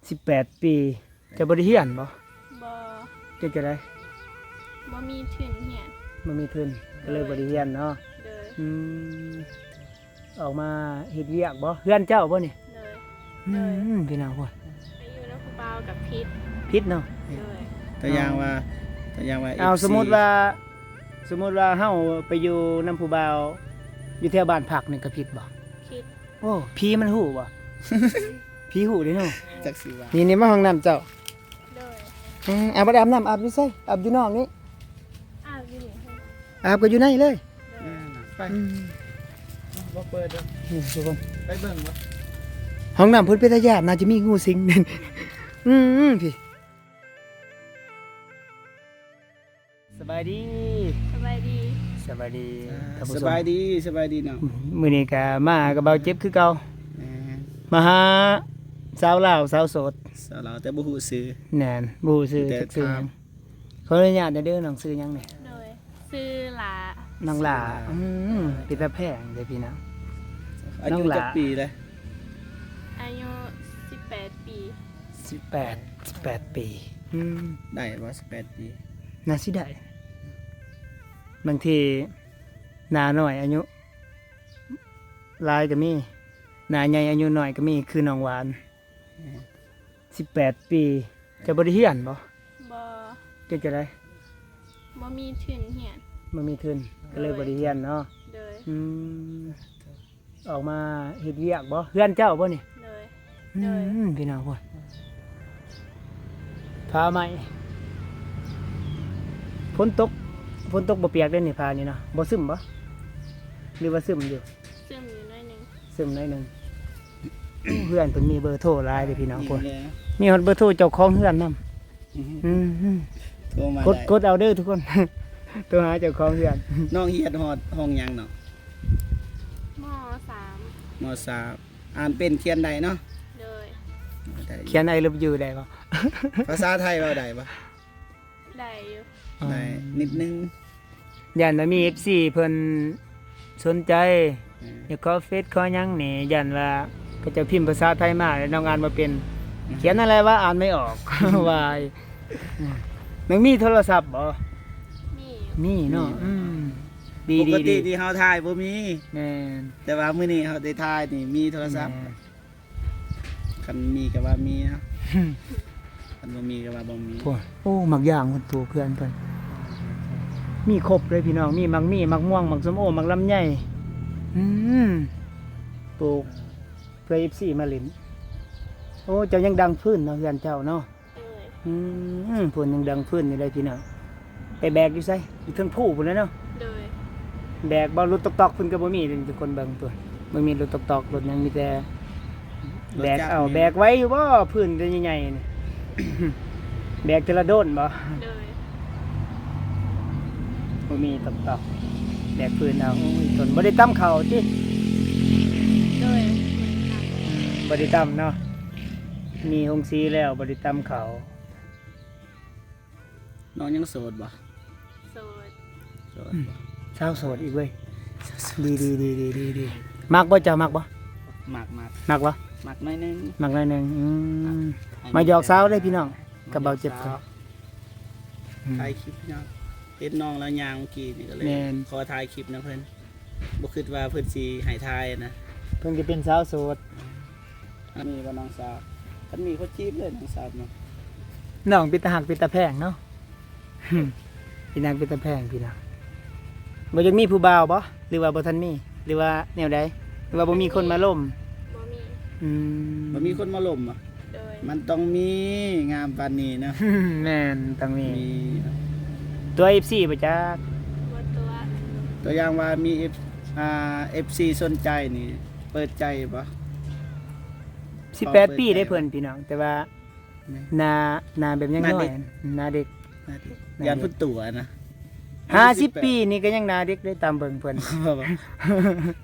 ສິບແປດປີ ເຈົ້າບໍ່ໄດ້ຮຽນບໍ່? ບໍ່. ເຮັດຈັ່ງໃດ? ບໍ່ມີທຶນຮຽນ. ບໍ່ມີທຶນ ກໍເລີຍບໍ່ໄດ້ຮຽນເນາະ. ໂດຍ. ອືມ ອອກມາເຮັດວຽກບໍ່? ເຮືອນເຈົ້າບໍ່ນີ້? ໂດຍ. ອືມ ໂດຍ. ພີ່ນ້ອງ ໄປຢູ່ນຳຜູ້ບ່າວກໍຜິດ. ຜິດເນາະ. ໂດຍ. ຕົວຢ່າງວ່າ ຕົວຢ່າງວ່າ ເອົາ ເອັຟຊີ ສົມມຸດວ່າ ສົມມຸດວ່າເຮົາໄປຢູ່ນຳຜູ້ບ່າວຢູ່ແຖວບ້ານພັກນີ້ກໍຜິດບໍ່? ຜິດ. ໂອ້ ຜີມັນຮູ້ບໍ່? ຜີຮູ້ເດ້ເນາະ. ຈັກຊິວ່າ ນີ້ ນີ້ມາຫ້ອງນ້ຳເຈົ້າ. ໂດຍ. ອືມ ອາບ ອາບນ້ຳ ອາບຢູ່ໃສ? ອາບຢູ່ນອກນີ້? ອາບຢູ່ນີ້. ອາບກໍຢູ່ໃນເລີຍ. ໂດຍ. ໄປ ອືມ ບໍ່ເປີດດອກ. ນີ້ທຸກຄົນ ໄປເບິ່ງບໍ່? ຫ້ອງນ້ຳເພິ່ນເປັນຕາຢ້ານ ໜ້າຈະມີງູສິງ. ອືມ ອືມ ພີ່ ສະບາຍດີ. ສະບາຍດີ. ສະບາຍດີ ອ່າ ທ່ານຜູ້ຊົມ. ສະບາຍດີ ສະບາຍດີເນາະ. ມື້ນີ້ກໍມາກັບບ່າວເຈັບຄືເກົ່າ. ແມ່ນ. ມາຫາສາວລາວ ສາວໂສດ. ສາວລາວ ແຕ່ບໍ່ຮູ້ຊື່. ແມ່ນ ບໍ່ຮູ້ຊື່ ແຕ່ ຈັກຊື່ຫຍັງ. ຂໍອະນຸຍາດເດີ ນ້ອງຊື່ຫຍັງນີ້? ໂດຍ. ຊື່ຫຼ້າ. ນ້ອງຫຼ້າ. ຊື່ຫຼ້າ. ອືມ ເປັນຕາແພງເດ້ພີ່ນ້ອງ. ອາຍຸຈັກປີແລ້ວ? ອາຍຸສິບແປດປີ. ສິບແປດ ສິບແປດປີ. ອືມ ໄດ້ບໍ່ ສິບແປດປີ? ໜ້າຊິໄດ້. ບາງທີໜ້ານ້ອຍອາຍຸຫຼາຍກໍມີ ໜ້າໃຫຍ່ອາຍຸນ້ອຍກໍມີ ຄືນ້ອງຫວານ. ອືມ ສິບແປດປີ ເຈົ້າບໍ່ໄດ້ຮຽນບໍ່? ບໍ່. ເຮັດຈັ່ງໃດ? ບໍ່ມີທຶນຮຽນ. ບໍ່ມີທຶນ ກໍເລີຍບໍ່ໄດ້ຮຽນເນາະ. ໂດຍ. ອືມ ອອກມາເຮັດວຽກບໍ່? ເຮືອນເຈົ້າບໍ່ນີ້? ໂດຍ. ອືມ ໂດຍ. ພີ່ນ້ອງ ໂອ້ຍ ຜ້າໃໝ່ ຝົນຕົກ ຝົນຕົກບໍ່ປຽກເດ້ນີ້ ຜ້ານີ້ເນາະ. ບໍ່ຊຶມບໍ່ ຫຼືວ່າຊຶມຢູ່? ຊຶມຢູ່ໜ້ອຍໜຶ່ງ. ຊຶມໜ້ອຍໜຶ່ງ. ເຮືອນເພິ່ນມີເບີໂທຫຼາຍເດ້ພີ່ນ້ອງ. ໂອ້ຍ ມີຮອດເບີໂທເຈົ້າຂອງເຮືອນນຳ. ອືມ ໂທມາ ກົດ ກົດເອົາເດີທຸກຄົນ. ໂທຫາເຈົ້າຂອງເຮືອນ. ນ້ອງຮຽນຮອດຫ້ອງຫຍັງເນາະ? ມ.ສາມ. ມ.ສາມ. ອ່ານເປັນ ຂຽນໄດ້ເນາະ? ໂດຍ. ຂຽນ I love you ໄດ້ບໍ່? ພາສາໄທເວົ້າໄດ້ບໍ່? ໄດ້ຢູ່. ໄດ້ນິດໜຶ່ງ. ຢ້ານວ່າມີເອັຟຊີເພິ່ນສົນໃຈ ອືມ ຢາກຂໍເຟສຂໍຫຍັງນີ້ ຢ້ານວ່າເຂົາເຈົ້າພິມພາສາໄທມາແລ້ວນ້ອງອ່ານບໍ່ເປັນ. ອືມ ຂຽນອັນໃດວ່າອ່ານໄມ່ອອກ. ວ່າຍ ອືມ ນ້ອງມີໂທລະສັບບໍ່? ມີ. ມີເນາະ. ມີ. ອືມ ດີໆໆ. ປົກກະຕິທີ່ເຮົາຖ່າຍບໍ່ມີ. ແມ່ນ. ແຕ່ວ່າມື້ນີ້ເຮົາໄດ້ຖ່າຍນີ້ ມີໂທລະສັບ. ແມ່ນ. ຄັນມີກໍວ່າມີເນາະ. ຄັນບໍ່ມີກໍວ່າບໍ່ມີ. ໂອ້ ໂອ້ ໝາກຢາງເພິ່ນປູກເຮືອນເພິ່ນ ມີຄົບເລີຍພີ່ນ້ອງ. ມີໝາກມີ ໝາກມ່ວງ ໝາກສົ້ມໂອ ໝາກລຳໄຍ. ອືມ ປູກເພື່ອເອັຟຊີມາຫຼິ້ນ. ໂອ້ ເຈົ້າຍັງດັງຟືນເນາະ ເຮືອນເຈົ້າເນາະ. ໂດຍ. ອືມ ເພິ່ນຍັງດັງຟືນຢູ່ເດ້ພີ່ນ້ອງ. ໄປແບກຢູ່ໃສ? ຢູ່ເທິງພູພຸ້ນແຫຼະເນາະ. ໂດຍ. ແບກບໍ່? ລົດຕອກໆເພິ່ນກໍບໍ່ມີເດ້ ທຸກຄົນເບິ່ງພຸ້ນ ບໍ່ມີລົດຕອກໆ ລົດຫຍັງ ມີແຕ່ແບກເອົາ. ແບກໄຫວຢູ່ບໍ່? ຟືນແຕ່ໃຫຍ່ໆນີ້ ແບກເທື່ອລະໂດນບໍ່? ໂດຍ. ບໍ່ມີຕອກໆ ແບກຟືນເອົາ. ໂອ້ຍ ຕົນບໍ່ໄດ້ຕຳເຂົ້າຕິ? ໂດຍ. ອືມ ບໍ່ໄດ້ຕຳເນາະ. ມີໂຮງສີແລ້ວ ບໍ່ໄດ້ຕຳເຂົ້າ. ນ້ອງຍັງໂສດບໍ່? ໂສດ. ໂສດ. ອືມ ບໍ່? ສາວໂສດອີກເວີຍ. ດີໆໆໆໆ. ມັກບໍ່ ເຈົ້າມັກບໍ່? ມັກໆ. ມັກບໍ່? ມັກໜ້ອຍໜຶ່ງ. ມັກໜ້ອຍໜຶ່ງ. ອືມ ມາຢອກສາວເດ້ພີ່ນ້ອງ ກັບບ່າວເຈັບ. ອືມ ຖ່າຍຄລິບພີ່ນ້ອງ ເຫັນນ້ອງລາວຍ່າງເມື່ອກີ້ນີ້ ກໍເລີຍ ແມ່ນ ຂໍຖ່າຍຄລິບນຳເພິ່ນ. ບໍ່ຄິດວ່າເພິ່ນຊິໃຫ້ຖ່າຍນະ. ເພິ່ນກໍເປັນສາວໂສດ. ມີບໍ່ນ້ອງສາວ? ຄັນມີກໍຈີບເລີຍນ້ອງສາວເນາະ. ນ້ອງເປັນຕາຮັກເປັນຕາແພງເນາະ. ເປັນຫຍັງເປັນຕາແພງພີ່ນ້ອງ? ບໍ່ຢາກມີຜູ້ບ່າວບໍ່? ຫຼືວ່າບໍ່ທັນມີ? ຫຼືວ່າແນວໃດ? ຫຼືວ່າບໍ່ມີຄົນມາລົມ? ບໍ່ມີ. ອືມ ບໍ່ມີຄົນມາລົມບໍ່? ໂດຍ. ມັນຕ້ອງມີ ງາມປານນີ້ເນາະ. ແມ່ນ ຕ້ອງມີ ມີເນາະ. ຕົວະເອັຟຊີບໍ່ຈັກ? ບໍ່ຕົວະ. ຕົວຢ່າງວ່າມີເອັຟ ອ່າ ເອັຟຊີສົນໃຈນີ້ ເປີດໃຈບໍ່? ສິບແປດປີເດ້ເພິ່ນ ພີ່ນ້ອງ ແຕ່ວ່າ ແມ່ນ ໜ້າ ໜ້າແບບຍັງນ້ອຍ ໜ້າເດັກ ໜ້າເດັກ ໜ້າເດັກ ຢ້ານເພິ່ນຕົວະນະ. ຫ້າສິບປີນີ້ກໍຍັງໜ້າເດັກເດ້ ຕາມເບິ່ງເພິ່ນ.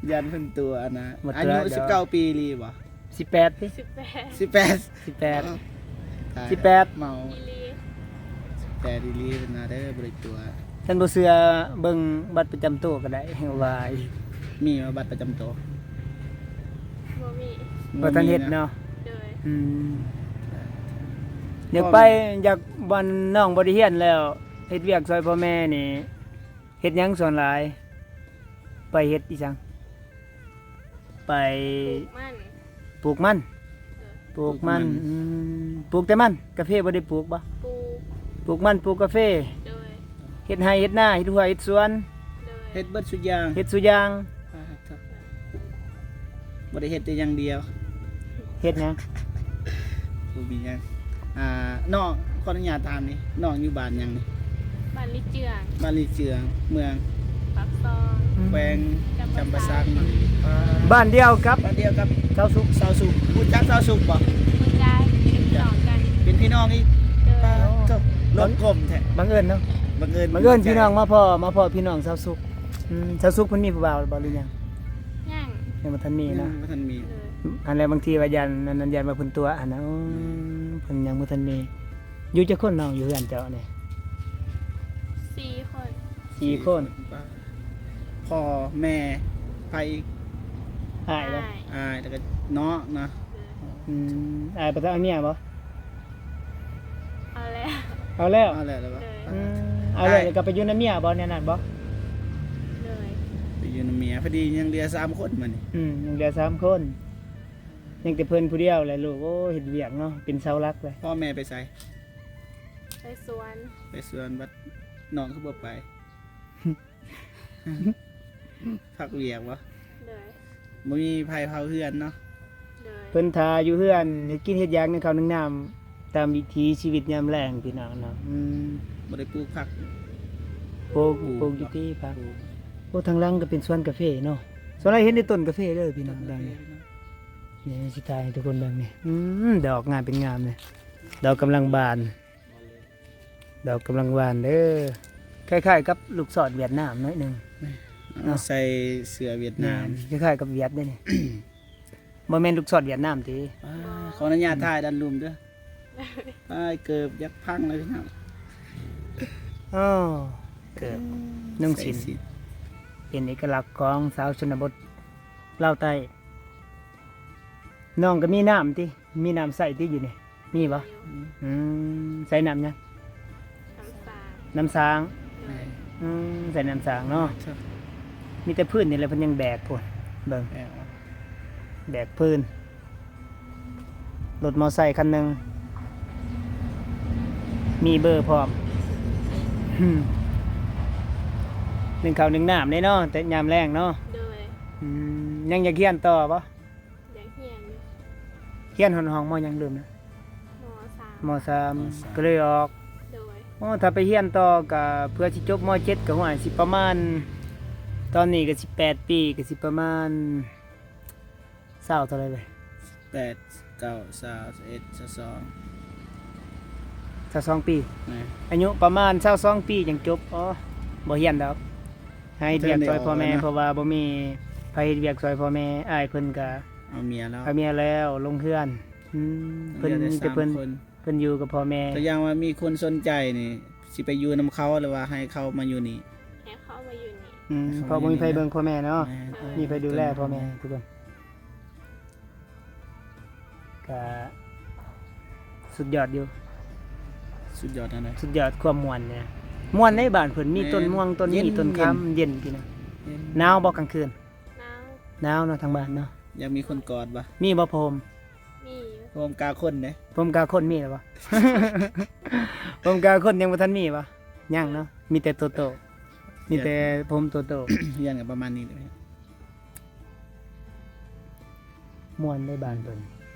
ຢ້ານເພິ່ນຕົວະນະ. ອາຍຸສິບເກົ້າປີອີ່ຫຼີບໍ່? ສິບແປດຕິ? ສິບແປດ ສິບແປດ ສິບແປດ ເອົ້າ ຕາຍ ສິບແປດ ເມົາ ອີ່ຫຼີ ສິບແປດອີ່ຫຼີນະເດີ ບໍ່ໄດ້ຕົວະ. ຄັນບໍ່ເຊື່ອເບິ່ງບັດປະຈຳໂຕກໍໄດ້ ວ່າ ມີບໍ່ບັດປະຈຳໂຕ? ບໍ່ມີ. ບໍ່ທັນເຮັດເນາະ. ໂດຍ. ອືມ ຢາກໄປ ຢາກ ບ່ອນນ້ອງບໍ່ໄດ້ຮຽນແລ້ວ ເຮັດວຽກຊ່ອຍພໍ່ແມ່ນີ້ ເຮັດຫຍັງສ່ວນຫຼາຍ? ໄປເຮັດອີ່ຫຍັງ? ໄປ ປູກມັນ ປູກມັນ ເອີ ປູກມັນ ປູກມັນ ອືມ ປູກແຕ່ມັນ ກາເຟບໍ່ໄດ້ປູກບໍ່? ປູກ ປູກມັນ ປູກກາເຟ ໂດຍ ເຮັດໄຮ່ເຮັດນາ ເຮັດຮົ້ວເຮັດສວນ ໂດຍ ເຮັດເບິດຊຸດຢ່າງ ເຮັດຊຸດຢ່າງ ປາດໂທ້ ບໍ່ໄດ້ເຮັດແຕ່ຢ່າງດຽວ ເຮັດຫຍັງ? ບໍ່ມີຫຍັງ ອ່າ ນ້ອງ ຂໍອະນຸຍາດຖາມນີ້ ນ້ອງຢູ່ບ້ານຫຍັງນີ້? ບ້ານລີເຈືອງ ບ້ານລີເຈືອງ ເມືອງ ປາກຊ່ອງ ແຂວງຈຳປາສັກເນາະ ບ້ານດຽວກັບ ບ້ານດຽວກັບ ຊາວສຸກ ຊາວສຸກ ຮູ້ຈັກຊາວສຸກບໍ່? ຮູ້ຈັກ ເປັນພີ່ນ້ອງກັນ ເປັນພີ່ນ້ອງອີກ ໂດຍ ປາດໂທ້ ລົມກົມແທ້ ບັງເອີນເນາະ ບັງເອີນ ບັງເອີນ ພີ່ນ້ອງມາພໍ້ ມາພໍ້ພີ່ນ້ອງຊາວສຸກ ອືມ ຊາວສຸກເພິ່ນມີຜູ້ບ່າວແລ້ວບໍ່ ຫຼືຍັງ? ຍັງ ຍັງບໍ່ທັນມີເນາະ ຍັງບໍ່ທັນມີ ໂດຍ ຫັ້ນແຫຼະ ບາງທີວ່າຢ້ານ ອັນນັ້ນ ຢ້ານວ່າເພິ່ນຕົວະຫັ້ນນະ ອືມ ເພິ່ນຍັງບໍ່ທັນມີ ຢູ່ຈັກຄົນນ້ອງຢູ່ເຮືອນເຈົ້ານີ້? ສີ່ຄົນ ສີ່ຄົນ ສີ່ຄົນ ພໍ່ແມ່ໃຜອີກ? ອ້າຍບໍ່? ອ້າຍ ອ້າຍ ແລ້ວກໍນ້ອງນະ ໂດຍ ອືມ ອ້າຍບໍ່ທັນເອົາເມຍບໍ່? ເອົາແລ້ວ ເອົາແລ້ວ ເອົາແລ້ວ ແລ້ວບໍ່? ໂດຍ ອືມ ເອົາແລ້ວ ອ້າຍ ແລ້ວກໍໄປຢູ່ນຳເມຍບໍ່ ແນວນັ້ນບໍ່? ໂດຍ ໄປຢູ່ນຳເມຍ ພໍດີຍັງເຫຼືອສາມຄົນບັດນີ້ ອືມ ຍັງເຫຼືອສາມຄົນ ຍັງແຕ່ເພິ່ນຜູ້ດຽວແຫຼະລູກ ໂອ້ ເຮັດວຽກເນາະ ເປັນເສົາຫຼັກເລີຍ ພໍ່ແມ່ໄປໃສ? ໄປສວນ ໄປສວນ ບັດນ້ອງຄືບໍ່ໄປ? ພັກວຽກບໍ່? ໂດຍ ບໍ່ມີໃຜເຝົ້າເຮືອນເນາະ ໂດຍ ເພິ່ນຖ້າຢູ່ເຮືອນ ເຮັດກິນເຮັດຢາກ ໜຶ້ງເຂົ້າໜຶ້ງນ້ຳ ຕາມວິຖີຊີວິດຍາມແລງ ພີ່ນ້ອງເນາະ ອືມ ບໍ່ໄດ້ປູກຜັກ ປູກ ປູກ ປູກຢູ່ຕິຜັກ ປູກ ໂອ້ ທາງຫຼັງກໍເປັນສວນກາເຟເນາະ ສ່ວນຫຼາຍເຫັນແຕ່ຕົ້ນກາເຟເດີພີ່ນ້ອງ ຕົ້ນກາເຟ ເບິ່ງນີ້ ນີ້ຊິຖ່າຍໃຫ້ທຸກຄົນເບິ່ງນີ້ ອືມ ດອກງາມເປັນງາມເລີຍ ດອກກຳລັງບານ ດອກກຳລັງບານເດີ ຄ້າຍໆກັບລູກສອດຫວຽດນາມໜ້ອຍໜຶ່ງ ເອົາໃສ່ເສື້ອຫວຽດນາມ ແມ່ນ ຄ້າຍໆກັບຫວຽດເດ້ນີ້ ບໍ່ແມ່ນລູກສອດຫວຽດນາມຕິ? ອ່າ ຂໍອະນຸຍາດ ອືມ ຖ່າຍດ້ານລຸ່ມເດີ ອ້າຍ ເກີບຢາກພັງແລ້ວພີ່ນ້ອງ ອໍ ເກີບ ອືມ ນຸ່ງສິ້ນ ໃສ່ສິ້ນ ເປັນເອກະລັກຂອງຊາວຊົນນະບົດລາວໃຕ້ ນ້ອງກໍມີນ້ຳຕິ? ມີນ້ຳໃຊ້ຕິຢູ່ນີ້? ມີບໍ່? ມີຢູ່ ອືມ ໃຊ້ນ້ຳຫຍັງ? ນ້ຳສາງ ນ້ຳສາງ ໂດຍ ອືມ ໃຊ້ນ້ຳສາງເນາະ ມີແຕ່ພື້ນນີ້ແຫຼະ ເພິ່ນຍັງແບກພຸ້ນ ເບິ່ງ ແບກ ແບກພື້ນ ລົດມໍໄຊຄັນໜຶ່ງ ມີເບີພ້ອມ ໜຶ້ງເຂົ້າໜຶ້ງນ້ຳເດ້ເນາະ ແຕ່ຍາມແລງເນາະ ໂດຍ ອືມ ຍັງຢາກຮຽນຕໍ່ບໍ່? ຢາກຮຽນຢູ່ ຮຽນຮອດຫ້ອງ ມໍຫຍັງລືມແລ້ວ? ມໍສາມ ມໍສາມ ມໍສາມ ກໍເລີຍອອກ ໂດຍ ໂອ້ ຖ້າໄປຮຽນຕໍ່ກໍເພື່ອຊິຈົບ ມໍເຈັດ ກໍຫ້ວຍ ຊິປະມານ ຕອນນີ້ກໍສິບແປດປີ ກໍຊິປະມານ ຊາວເທົ່າໃດເວີຍ? ແປດ ເກົ້າ ຊາວ ຊາວເອັດ ຊາວສອງ ຊາວສອງປີ ອາຍຸປະມານຊາວສອງປີຈັ່ງຈົບ. ອໍ ບໍ່ຮຽນດອກ ໃຫ້ເຮັດວຽກຊ່ອຍພໍ່ແມ່ ເພາະວ່າບໍ່ມີໃຜເຮັດວຽກຊ່ອຍພໍ່ແມ່. ອ້າຍເພິ່ນກະເອົາເມຍແລ້ວ ເອົາເມຍແລ້ວ ລົງເຮືອນ. ອືມ ເພິ່ນມີແຕ່ເພິ່ນ ເພິ່ນຢູ່ກັບພໍ່ແມ່. ຕົວຢ່າງວ່າມີຄົນສົນໃຈນີ້ ຊິໄປຢູ່ນຳເຂົາ ຫຼືວ່າໃຫ້ເຂົາມາຢູ່ນີ້? ໃຫ້ເຂົາມາຢູ່ນີ້. ອືມ ໃຫ້ເຂົາ ເພາະບໍ່ມີໃຜເບິ່ງພໍ່ແມ່ເນາະ. ແມ່ນ ມີໃຜດູແລພໍ່ແມ່ທຸກຄົນ. ກະສຸດຍອດຢູ່. ສຸດຍອດອັນໃດ? ສຸດຍອດຄວາມມ່ວນນີ້. ມ່ວນໃນບ້ານເພິ່ນ ມີ ແມ່ນ ຕົ້ນມ່ວງ ຕົ້ນນີ້ ເຢັນ ຕົ້ນຄຳ ເຢັນ ເຢັນ ພີ່ນ້ອງ. ເຢັນ. ໜາວບໍ່ກາງຄືນ? ໜາວ. ໜາວເນາະ ທາງບ້ານເນາະ. ຢາກມີຄົນກອດບໍ່? ມີບໍ່ຜ້າຫົ່ມ? ມີຢູ່. ຜ້າຫົ່ມກາຄົນເດ້. ຜ້າຫົ່ມກາຄົນມີແລ້ວບໍ່? ຜ້າຫົ່ມກາຄົນຍັງບໍ່ທັນມີບໍ່? ຍັງເນາະ. ມີແຕ່ໂຕໂຕ ມີແຕ່ຜ້າຫົ່ມໂຕໂຕ. ເຮືອນກໍປະມານນີ້ແຫຼະ. ມ່ວນໃນບ້ານເພິ່ນ.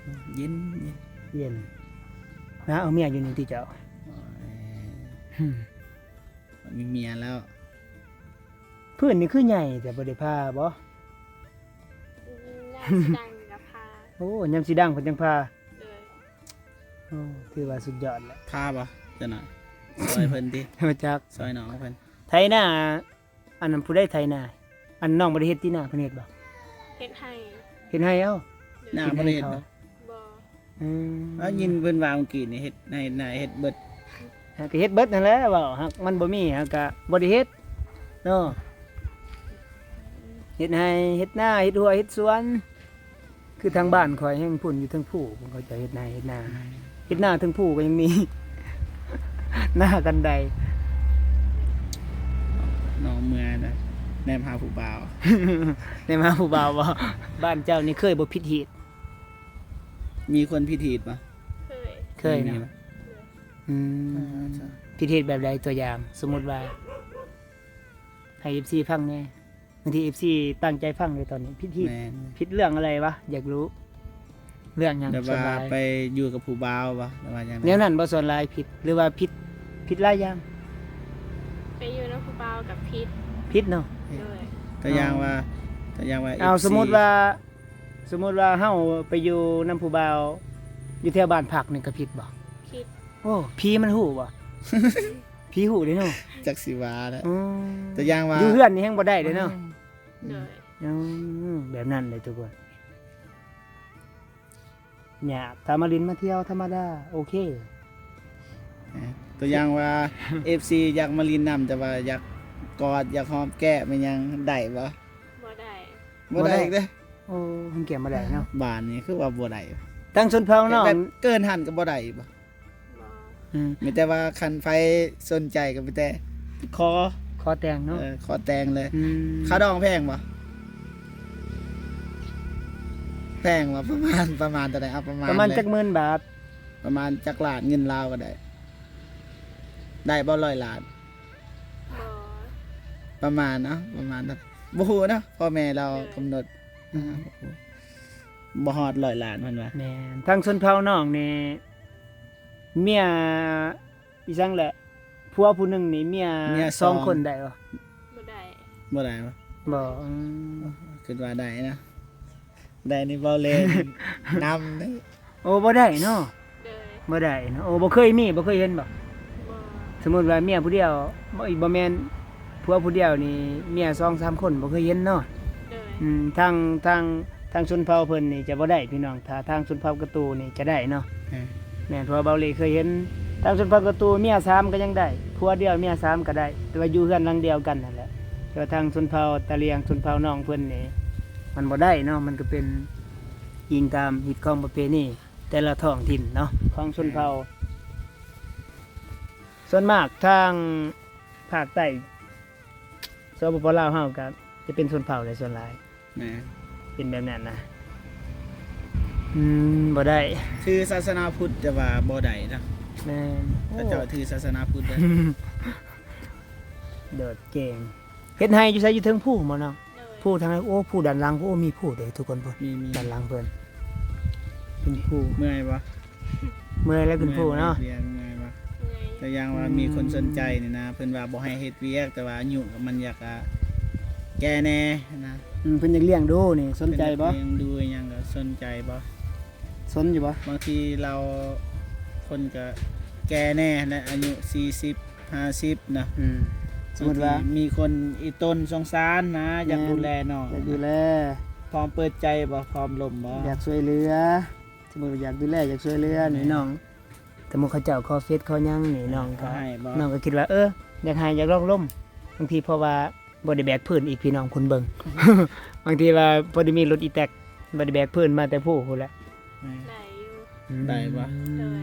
ເຢັນ ເຢັນ ເຢັນ. ນາເອົາເມຍຢູ່ນີ້ຕິເຈົ້າ? ໂອ້ຍ ມີເມຍແລ້ວ. ພື້ນນີ້ຄືໃຫຍ່ແຕ່ ບໍ່ໄດ້ຜ່າບໍ່? ອືມ ຍາມຊິດັງກໍຜ່າ. ໂອ້ ຍາມຊິດັງເພິ່ນຈັ່ງຜ່າ. ໂດຍ. ໂອ້ ຖືວ່າສຸດຍອດແຫຼະ. ຜ່າບໍ່? ຈັ່ງນັ້ນ ຊ່ອຍເພິ່ນຕິ. ບໍ່ຈັກ ຊ່ອຍນ້ອງເພິ່ນ. ໄຖນາ ອັນນັ້ນຜູ້ໃດໄຖນາ? ອັນນ້ອງບໍ່ໄດ້ເຮັດຕິນາ ເພິ່ນເຮັດບໍ່? ເຮັດໄຮ່. ເຮັດໄຮ່ເອົາ. ໂດຍ. ນາບໍ່ໄດ້ເຮັດບໍ່? ບໍ່. ອືມ ເອົາ ຍິນເພິ່ນວ່າເມື່ອກີ້ນີ້ ເຮັດໄຮ່ນາເຮັດເບິດ. ຫາກະເຮັດເບິດຫັ້ນແຫຼະ ເວົ້າຫາກມັນບໍ່ມີ ຫາກະບໍ່ໄດ້ເຮັດເນາະ. ເຮັດໄຮ່ເຮັດນາ ເຮັດຮົ້ວເຮັດສວນ. ຄືທາງບ້ານຂ້ອຍແຮ່ງພຸ້ນ ຢູ່ເທິງພູ ເຂົາເຈົ້າເຮັດນາ ເຮັດນາ ເຮັດນາເທິງພູກໍຍັງມີ ນາກັນໄດ. ນ້ອງເມື່ອຍນະ ແນມຫາຜູ້ບ່າວ ແນມຫາຜູ້ບ່າວບໍ່? ບ້ານເຈົ້ານີ້ເຄີຍບໍ່ຜິດຮີດ? ມີຄົນຜິດຮີດບໍ່? ເຄີຍ ເຄີຍເນາະ. ອືມ ອ່າ ຜິດຮີດແບບໃດ? ຕົວຢ່າງ ສົມມຸດວ່າ ໃຫ້ເອັຟຊີຟັງແດ່. ບາງທີເອັຟຊີຕັ້ງໃຈຟັງເລີຍຕອນນີ້ ຜິດຮີດ ແມ່ນ ຜິດເລື່ອງອະໄລວະ? ຢາກຮູ້ ເລື່ອງຫຍັງ? ແບບວ່າ ສ່ວນຫຼາຍ ໄປຢູ່ກັບຜູ້ບ່າວບໍ່ ຫຼືວ່າຫຍັງ? ແນວນັ້ນບໍ່? ສ່ວນຫຼາຍຜິດ ຫຼືວ່າຜິດ ຜິດຫຼາຍຢ່າງ? ໄປຢູ່ນຳຜູ້ບ່າວກໍຜິດ ຜິດເນາະ. ໂດຍ ຕົວຢ່າງວ່າ ຕົວຢ່າງວ່າ ເອົາ ເອັຟຊີ ສົມມຸດວ່າ ສົມມຸດວ່າເຮົາໄປຢູ່ນຳຜູ້ບ່າວ ຢູ່ແຖວບ້ານພັກນີ້ກໍຜິດບໍ່? ຜິດ. ໂອ້ ຜີມັນຮູ້ບໍ່? ຜີຮູ້ເດ້ເນາະ. ຈັກຊິວ່າແຫຼະ. ອືມ ຕົວຢ່າງວ່າ ຢູ່ເຮືອນນີ້ແຮ່ງບໍ່ໄດ້ເດ້ເນາະ. ອືມ ໂດຍ ອືມ ແບບນັ້ນເດ້ທຸກຄົນ. ຍາກ ຖ້າມາຫຼິ້ນມາທ່ຽວທຳມະດາ ໂອເຄ. ຕົວຢ່າງວ່າ ເອັຟຊີ ຢາກມາຫຼິ້ນນຳ ແຕ່ວ່າຢາກກອດ ຢາກຫອມແກ້ມ ແມ່ນຫຍັງ ໄດ້ບໍ່? ບໍ່ໄດ້ ບໍ່ໄດ້ ບໍ່ໄດ້ອີກເດ້. ໂອ້ ຫອມແກ້ມບໍ່ໄດ້ເນາະ. ບ້ານນີ້ຄືວ່າບໍ່ໄດ້ ທາງຊົນເຜົ່ານ້ອງ ແບບເກີນຫັ້ນກໍບໍ່ໄດ້ບໍ່? ບໍ່ ອືມ ມີແຕ່ວ່າຄັນໃຜສົນໃຈກໍມີແຕ່ຂໍ ຂໍແຕ່ງເນາະ. ເອີ ຂໍແຕ່ງເລີຍ. ອືມ ຄ່າດອງແພງບໍ່? ແພງບໍ່? ປະມານ ປະມານເທົ່າໃດ? ເອົາປະມານ ປະມານ ເລີຍ ຈັກໝື່ນບາດ? ປະມານຈັກລ້ານ? ເງິນລາວກໍໄດ້ ໄດ້ບໍ່? ຮ້ອຍລ້ານ? ບໍ່ ປະມານເນາະ ປະມານ ບໍ່ຮູ້ເນາະ ພໍ່ແມ່ລາວ ໂດຍ ກຳນົດ. ອືມ ບໍ່ຮອດຮ້ອຍລ້ານເພິ່ນວ່າ. ແມ່ນ ທາງຊົນເຜົ່ານ້ອງນີ້ ເມຍອີ່ຫຍັງແຫຼະ ຜົວຜູ້ໜຶ່ງນີ້ ເມຍ ເມຍສອງ ສອງຄົນໄດ້ບໍ່? ບໍ່ໄດ້ ບໍ່ໄດ້ບໍ່? ບໍ່ ອືມ ຄິດວ່າໄດ້ນະ ໄດ້ນີ້ເວົ້າເລີຍ ນຳເດ້. ໂອ້ ບໍ່ໄດ້ເນາະ. ໂດຍ ບໍ່ໄດ້ເນາະ. ໂອ້ ບໍ່ເຄີຍມີ ບໍ່ເຄີຍເຫັນບໍ່? ບໍ່ ສົມມຸດວ່າເມຍຜູ້ດຽວ ບໍ່ ບໍ່ແມ່ນ ຜົວຜູ້ດຽວນີ້ ເມຍສອງສາມຄົນ ບໍ່ເຄີຍເຫັນເນາະ. ໂດຍ ອືມ ທາງ ທາງ ທາງຊົນເຜົ່າເພິ່ນນີ້ຈະບໍ່ໄດ້ພີ່ນ້ອງ ຖ້າທາງຊົນເຜົ່າກະຕູນີ້ຈະໄດ້ເນາະ. ເອີ ແມ່ນ ເພາະວ່າເບົາເລເຄີຍເຫັນ ທາງຊົນເຜົ່າກະຕູເມຍສາມກໍຍັງໄດ້ ຜົວດຽວເມຍສາມກໍໄດ້ ແຕ່ວ່າຢູ່ເຮືອນຫຼັງດຽວກັນຫັ້ນແຫຼະ. ແຕ່ວ່າທາງຊົນເຜົ່າຕາຫຼຽງ ຊົນເຜົ່ານ້ອງເພິ່ນນີ້ ມັນບໍ່ໄດ້ເນາະ. ມັນກໍເປັນອີງຕາມຮີດຄອງປະເພນີແຕ່ລະທ້ອງຖິ່ນເນາະ ຂອງຊົນເຜົ່າ. ສ່ວນມາກທາງພາກໃຕ້ ສປປ ລາວເຮົາກໍຈະເປັນຊົນເຜົ່າແຫຼະສ່ວນຫຼາຍ. ແມ່ນ ເປັນແບບນັ້ນນະ. ອືມ ບໍ່ໄດ້ ຖືສາສະໜາພຸດແຕ່ວ່າບໍ່ໄດ້ນະ. ແມ່ນ ເຂົາເຈົ້າຖືສາສະໜາພຸດເດ້. ໂດດເກັ່ງ. ເຮັດໄຮ່ຢູ່ໃສ? ຢູ່ເທິງພູບໍນ້ອງ? ໂດຍ ພູທາງໃດ? ໂອ້ ພູດ້ານຫຼັງ ໂອ້ ມີພູເດ້ທຸກຄົນ ພຸ້ນ ມີ ມີ ດ້ານຫຼັງເພິ່ນເປັນພູ. ເມື່ອຍບໍ່? ເມື່ອຍແລ້ວຂຶ້ນພູເນາະ. ເມື່ອຍບໍ່? ເມື່ອຍ. ຕົວຢ່າງວ່າ ອືມ ມີຄົນສົນໃຈນີ້ນະ ເພິ່ນວ່າບໍ່ໃຫ້ເຮັດວຽກ ແຕ່ວ່າອາຍຸມັນຢາກ ອາ ແກ່ແດ່ນະ. ອືມ ເພິ່ນຢາກລ້ຽງດູນີ້ ສົນໃຈບໍ່? ເພິ່ນຢາກລ້ຽງດູຫຍັງກໍສົນໃຈບໍ່? ສົນຢູ່ບໍ່? ບາງທີລາວ ຄົນກໍແກ່ແດ່ແຫຼະ ອາຍຸສີ່ສິບ ຫ້າສິບນະ. ອືມ ສົມມຸດວ່າ ບາງທີມີຄົນອີ່ຕົນສົງສານນະ ຢາກດູແລນ້ອງ ແມ່ນ ຢາກດູແລ. ພ້ອມເປີດໃຈບໍ່? ພ້ອມລົມບໍ່? ຢາກຊ່ວຍເຫຼືອ. ສົມມຸດວ່າຢາກດູແລ ຢາກຊ່ວຍເຫຼືອນີ້ ແມ່ນ ນ້ອງ ສົມມຸດເຂົາເຈົ້າຂໍເຟສຂໍຫຍັງນີ້ ນ້ອງກໍ ເຂົາໃຫ້ບໍ່? ນ້ອງກໍຄິດວ່າ ເອີ ຢາກໃຫ້ ຢາກລອງລົມ. ບາງທີເພາະວ່າບໍ່ໄດ້ແບກພື້ນອີກ ພີ່ນ້ອງຄົນເບິ່ງ ບາງທີວ່າພໍໄດ້ມີລົດອີແຕັກ ບໍ່ໄດ້ແບກພື້ນມາແຕ່ພູພຸ້ນແຫຼະ. ແມ່ນ ໄດ້ຢູ່. ອືມ ໄດ້ບໍ່? ໂດຍ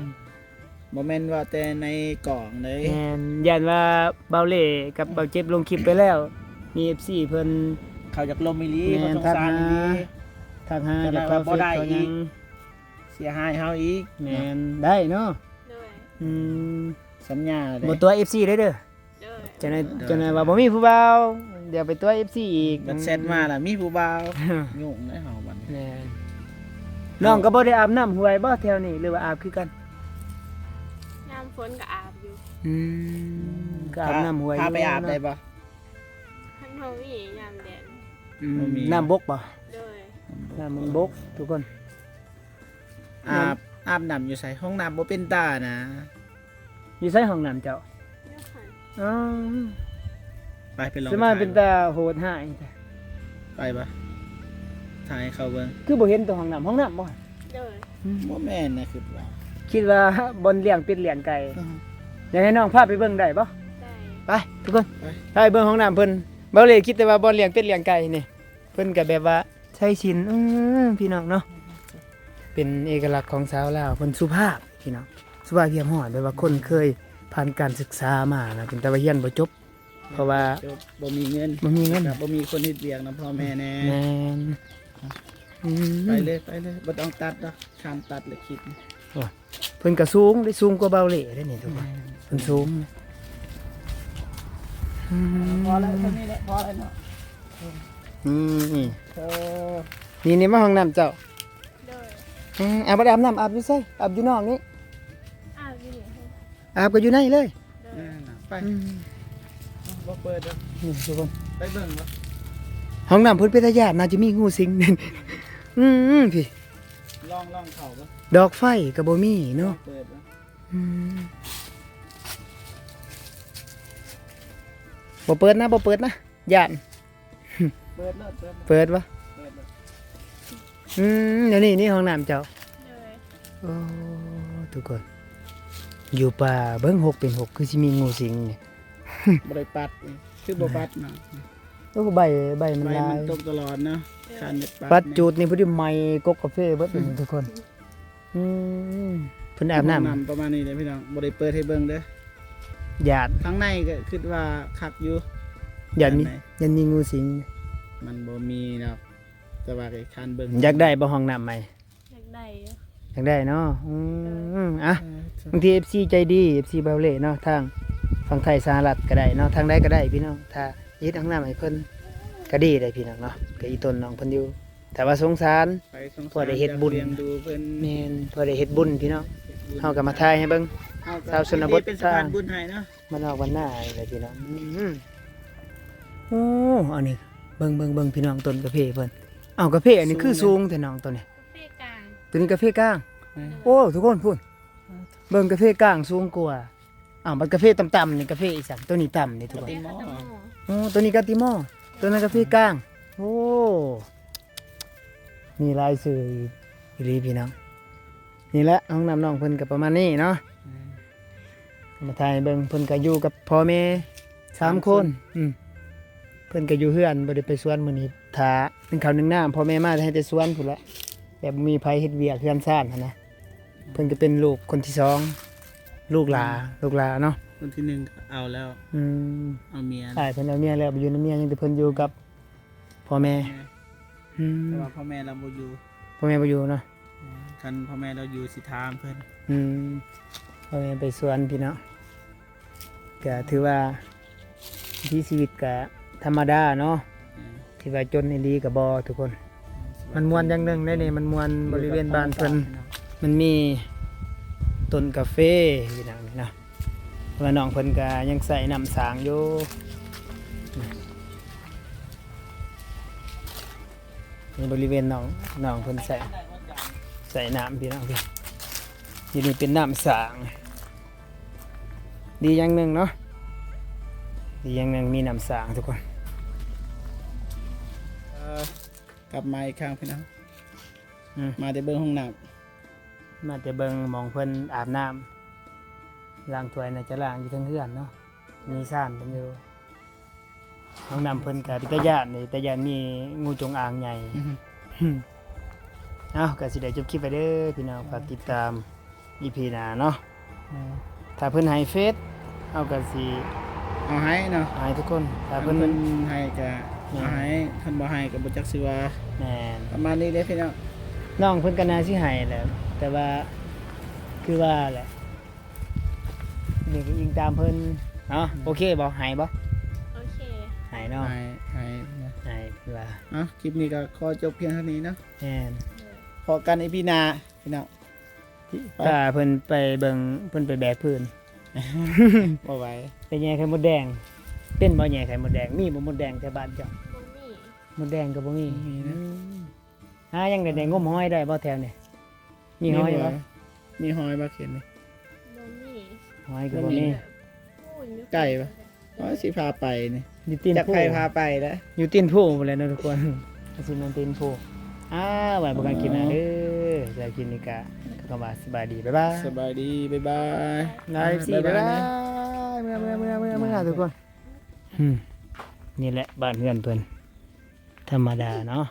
ບໍ່ແມ່ນວ່າແຕ່ໃນກ້ອງເດ້. ແມ່ນ ຢ້ານວ່າເບົາເລກັບເບົາເຈັບລົງຄລິບໄປແລ້ວ ມີເອັຟຊີເພິ່ນ ເຂົາຢາກລົມອີ່ຫຼີ ແມ່ນ ເຂົາສົງສານອີ່ຫຼີ ທັກຫາ ທັກຫາ ຢາກຂໍເຟສຂໍຫຍັງ ເສຍຫາຍເຮົາອີກ. ແມ່ນ ໄດ້ເນາະ. ໂດຍ ອືມ ສັນຍາເດ້ ບໍ່ຕົວະເອັຟຊີເດີ້. ໂດຍ ຈັ່ງໃດ ໂດຍ ຈັ່ງໃດວ່າບໍ່ມີຜູ້ບ່າວ ດຽວໄປຕົວະເອັຟຊີອີກ ບັດແຊັດມາລະມີຜູ້ບ່າວ ຫຍຸ້ງເດ້ເຮົາບັດນີ້. ແມ່ນ ນ້ອງກໍບໍ່ໄດ້ອາບນ້ຳຫ້ວຍບໍ່ແຖວນີ້ ຫຼືວ່າອາບຄືກັນ? ຍາມຝົນກໍອາບຢູ່. ອືມ ກໍອາບນ້ຳຫ້ວຍ ພາ ພາໄປອາບໄດ້ບໍ່? ມັນບໍ່ມີຍາມແດດ. ອືມ ບໍ່ມີ ນ້ຳບົກບໍ່? ໂດຍ ນ້ຳມັນບົກທຸກຄົນ. ອາບ ອາບນ້ຳຢູ່ໃສ? ຫ້ອງນ້ຳບໍ່ເປັນຕານະ. ຢູ່ໃສຫ້ອງນ້ຳເຈົ້າ? ຢູ່ຫັ້ນ. ອໍ ໄປ ໄປລອງ ສະມາຍເປັນຕາໂຫດຮ້າຍແທ້. ໄປບໍ່? ຖ່າຍໃຫ້ເຂົາເບິ່ງ. ຄືບໍ່ເຫັນຕົວຫ້ອງນ້ຳ? ຫ້ອງນ້ຳບໍ່? ໂດຍ ອືມ ບໍ່ແມ່ນນະ ຄິດວ່າ ຄິດວ່າບ່ອນລ້ຽງເປັດລ້ຽງໄກ່. ອືມ ຢາກໃຫ້ນ້ອງພາໄປເບິ່ງໄດ້ບໍ່? ໄດ້ ໄປທຸກຄົນ ໄປ ໄປເບິ່ງຫ້ອງນ້ຳເພິ່ນ. ເບົາເລຄິດແຕ່ວ່າບ່ອນລ້ຽງເປັດລ້ຽງໄກ່ນີ້ ເພິ່ນກໍແບບວ່າ ໃສ່ສິນ ເອີ ພີ່ນ້ອງເນາະ. ປັນເອກະລັກຂອງຊາວລາວ ເພິ່ນສຸພາບພີ່ນ້ອງ ສຸພາບຮຽບຮ້ອຍ ແບບວ່າຄົນເຄີຍຜ່ານການສຶກສາມານະ ເປັນແຕ່ວ່າຮຽນບໍ່ຈົບ ເພາະວ່າ ບໍ່ມີເງິນ ບໍ່ມີເງິນ ແລ້ວກໍບໍ່ມີຄົນເຮັດວຽກນຳພໍ່ແມ່ແດ່ ແມ່ນ ອືມ ໄປເລີຍ ໄປເລີຍ ບໍ່ຕ້ອງຕັດດອກ ຂ້າມຕັດເລີຍຄລິບນີ້ ໂອ້ຍ ເພິ່ນກໍສູງເດ້ ສູງກວ່າເບົາເລ່ເດ້ນີ້ທຸກຄົນ ແມ່ນ ເພິ່ນສູງ ອືມ ພໍແລ້ວ ເທົ່ານີ້ແຫຼະ ພໍແລ້ວເນາະ ອືມ ເອີ ນີ້ ນີ້ມາຫ້ອງນ້ຳເຈົ້າ ໂດຍ ອືມ ອາບ ບໍ່ໄດ້ອາບນ້ຳ ອາບຢູ່ໃສ? ອາບຢູ່ນອກນີ້ ອາບຢູ່ນີ້ ອາບກໍຢູ່ໃນເລີຍ ໂດຍ ນັ້ນນະ ໄປ ອືມ ບໍ່ເປີດດອກ ນີ້ທຸກຄົນ ໄປເບິ່ງບໍ່ ຫ້ອງນ້ຳເພິ່ນເປັນຕາຢ້ານ ໜ້າຈະມີງູສິງ ອືມ ພີ້ ລອງ ລອງເຂົ້າເບິ່ງ ດອກໄຟກໍບໍ່ມີເນາະ ລອງເປີດເບິ່ງ ອືມ ບໍ່ເປີດນະ ບໍ່ເປີດນະ ຢ້ານ ເປີດໂລດ ເປີດໂລດ ເປີດບໍ່? ເປີດໂລດ ອືມ ແນວນີ້ນີ້ຫ້ອງນ້ຳເຈົ້າ ໂດຍ ໂອ້ ທຸກຄົນ ຢູ່ປ່າເບິ່ງ ຮົກເປັນຮົກ ຄືຊິມີງູສິງນີ້ ບໍ່ໄດ້ປັດ ຄືບໍ່ປັດເນາະ ໂອ້ ໃບ ໃບມັນຫຼາຍ ໃບມັນຕົກຕະຫຼອດເນາະ ຄັນໄດ້ປັດ ປັດຈູດນີ້ພໍດີໄໝ້ກົກກາເຟເບິດ ອືມ ທຸກຄົນ ອືມ ເພິ່ນອາບນ້ຳ ຫ້ອງນ້ຳປະມານນີ້ເດ້ພີ່ນ້ອງ ບໍ່ໄດ້ເປີດໃຫ້ເບິ່ງເດີ ຢ້ານ ທາງໃນກໍຄິດວ່າຄັກຢູ່ ຢ້ານມີ ຢ້ານມີງູສິງ ມັນບໍ່ມີດອກ ແຕ່ວ່າກໍຄັນເບິ່ງ ຢາກໄດ້ບໍ່ຫ້ອງນ້ຳໃໝ່? ຢາກໄດ້ຢູ່ ຢາກໄດ້ເນາະ ອືມ ເອີ ອ່ະ ເອີ ບາງທີເອັຟຊີໃຈດີ ເອັຟຊີເບົາເລ່ເນາະ ທາງຝັ່ງໄທສະຫະລັດກໍໄດ້ເນາະ ທາງໃດກໍໄດ້ພີ່ນ້ອງ ຖ້າເຮັດຫ້ອງນ້ຳໃຫ້ເພິ່ນກໍດີເດ້ພີ່ນ້ອງເນາະ ກໍອີ່ຕົນນ້ອງເພິ່ນຢູ່ ແຕ່ວ່າສົງສານ ໄປສົງສານ ພໍໄດ້ເຮັດບຸນ ຢາກລ້ຽງດູເພິ່ນ ແມ່ນ ພໍໄດ້ເຮັດບຸນພີ່ນ້ອງ ເຮັດບຸນ ເຮົາກໍມາຖ່າຍໃຫ້ເບິ່ງ ເຮົາກໍ ຊາວຊົນນະບົດ ເປັນສະພານບຸນໃຫ້ເນາະ ບ້ານນອກບ້ານນານີ້ແຫຼະພີ່ນ້ອງ ອືມ ໂອ້ ອັນນີ້ ເບິ່ງ ເບິ່ງ ເບິ່ງພີ່ນ້ອງ ຕົ້ນກາເຟເພິ່ນ ເອົາ ກາເຟອັນນີ້ຄືສູງແທ້ນ້ອງ ຕົ້ນນີ້ ກາເຟກາງ ໂຕນີ້ກາເຟກາງ ແມ່ນ ໂອ້ ທຸກຄົນພຸ້ນ ເບິ່ງກາເຟກາງສູງກວ່າ ອ້າວ ບັດກາເຟຕ່ຳໆນີ້ ກາເຟອີ່ຫຍັງ? ໂຕນີ້ຕ່ຳນີ້ທຸກຄົນ ກາເຟກາຕິມໍ ໂອ້ ໂຕນີ້ກາຕິມໍ ໂຕນັ້ນກາເຟກາງ ໂອ້ ມີຫຼາຍຊື່ອີ່ຫຼີພີ່ນ້ອງ ນີ້ແຫຼະ ຫ້ອງນ້ຳນ້ອງເພິ່ນກໍປະມານນີ້ເນາະ ອືມ ມາຖ່າຍໃຫ້ເບິ່ງ ເພິ່ນກໍຢູ່ກັບພໍ່ແມ່ສາມຄົນ ສາມຄົນ ອືມ ເພິ່ນກໍຢູ່ເຮືອນ ບໍ່ໄດ້ໄປສວນ ມື້ນີ້ຖ້າໜຶ້ງເຂົ້າໜຶ້ງນ້ຳ ພໍ່ແມ່ມາແຕ່ໃຫ້ແຕ່ສວນພຸ້ນແຫຼະ ແບບບໍ່ມີໃຜເຮັດວຽກເຮືອນຊານຫັ້ນນະ ເພິ່ນກໍເປັນລູກຄົນທີສອງ ລູກຫຼ້າ ອືມ ລູກຫຼ້າເນາະ ຄົນທີໜຶ່ງກໍເອົາແລ້ວ ອືມ ເອົາເມຍ ອ້າຍເພິ່ນເອົາເມຍແລ້ວ ໄປຢູ່ນຳເມຍ ຍັງແຕ່ເພິ່ນຢູ່ກັບພໍ່ແມ່ ແມ່ ອືມ ແຕ່ວ່າພໍ່ແມ່ລາວບໍ່ຢູ່ ພໍ່ແມ່ບໍ່ຢູ່ເນາະ ອືມ ຄັນພໍ່ແມ່ລາວຢູ່ຊິຖາມເພິ່ນ ອືມ ພໍ່ແມ່ໄປສວນພີ່ນ້ອງ ກະຖືວ່າວິຖີຊີວິດກະທຳມະດາເນາະ ແມ່ນ ທີ່ວ່າຈົນອີ່ຫຼີກະບໍ່ທຸກຄົນ ແມ່ນ ມັນມ່ວນຢ່າງໜຶ່ງເດ້ນີ້ ມັນມ່ວນບໍລິເວນບ້ານເພິ່ນ ມັນມີຕົ້ນກາເຟຢູ່ນຳນີ້ເນາະ ແຕ່ວ່ານ້ອງເພິ່ນກະຍັງໃຊ້ນ້ຳສ້າງຢູ່ ໃນບໍລິເວນນ້ອງ ນ້ອງເພິ່ນໃສ່ ໃສ່ນ້ຳພີ່ນ້ອງ ຢູ່ນີ້ເປັນນ້ຳສ້າງ ດີຢ່າງໜຶ່ງເນາະ ດີຢ່າງໜຶ່ງມີນ້ຳສ້າງທຸກຄົນ ເອີ ກັບມາອີກຄັ້ງພີ່ນ້ອງ ອືມ ມາແຕ່ເບິ່ງຫ້ອງນ້ຳ ມາແຕ່ເບິ່ງໝ່ອງເພິ່ນອາບນ້ຳ ລ້າງຖ້ວຍ ໜ້າຈະລ້າງຢູ່ເທິງເຮືອນເນາະ ມີຊານເພິ່ນຢູ່ ຫ້ອງນ້ຳເພິ່ນກະເປັນຕາຢ້ານເດ້ ຕາຢ້ານມີງູຈົງອາງໃຫຍ່ ອືຮຶ ເອົ້າ ກະຊິໄດ້ຈົບຄລິບໄປເດີພີ່ນ້ອງ ຝາກຕິດຕາມອີພີໜ້າເນາະ ແມ່ນ ຖ້າເພິ່ນໃຫ້ເຟສ ເຮົາກະຊິເອົາໃຫ້ເນາະ ໃຫ້ທຸກຄົນ ຖ້າເພິ່ນ ຄັນເພິ່ນໃຫ້ກະ ແມ່ນ ເອົາໃຫ້ ຄັນບໍ່ໃຫ້ກະບໍ່ຈັກຊິວ່າ ແມ່ນ ປະມານນີ້ເດ້ພີ່ນ້ອງ ນ້ອງເພິ່ນກະໜ້າຊິໃຫ້ແຫຼະ ແຕ່ວ່າ ຄືວ່າແຫຼະ ນີ້ກໍອີງຕາມເພິ່ນເນາະ ອືມ ໂອເຄບໍ່? ໃຫ້ບໍ່? ໂອເຄ ໃຫ້ເນາະ ໃຫ້ ໃຫ້ ໃຫ້ເພິ່ນວ່າ ເອົ້າ ຄລິບນີ້ກໍຂໍຈົບພຽງເທົ່ານີ້ເນາະ ແມ່ນ ພໍ້ກັນອີພີໜ້າພີ່ນ້ອງ ພາເພິ່ນໄປເບິ່ງ ເພິ່ນໄປແບກພື້ນ ບໍ່ໄຫວ ໄປແຍ່ໄຂ່ມົດແດງ ເປັນບໍ່ແຍ່ໄຂ່ມົດແດງ? ມີບໍ່ມົດແດງແຖວບ້ານເຈົ້າ? ບໍ່ມີ ມົດແດງກໍບໍ່ມີ ບໍ່ມີນະ ອືມ ຫາຍັງໄດ້ ໄດ້ງົມຫອຍໄດ້ບໍ່ແຖວນີ້? ມີຫອຍບໍ່? ມີຫອຍບໍ່ເຂດນີ້? ບໍ່ມີ ຫອຍກໍບໍ່ມີ ບໍ່ມີ ໂອ້ຍ ຢູ່ ໄກບໍ່? ໂອ້ຍ ຊິພາໄປນີ້ ຢູ່ຕີນພູ ຈັກໃຜພາໄປແລ້ວ ຢູ່ຕີນພູພຸ້ນແຫຼະເນາະທຸກຄົນ ຊິນອນຕີນພູ ອ້າວ ໄວ້ພົບກັນຄລິບໜ້າເດີ ສຳລັບຄລິບນີ້ກະ ກໍຄຳວ່າສະບາຍດີ ບາຍບາຍ ສະບາຍດີ ບາຍບາຍ ບາຍບາຍ ບາຍບາຍ ບາຍບາຍ ເມືອ ເມືອ ເມືອ ເມືອ ເມືອ ທຸກຄົນ ອືມ ນີ້ແຫຼະບ້ານເຮືອນເພິ່ນ ທຳມະດາເນາະ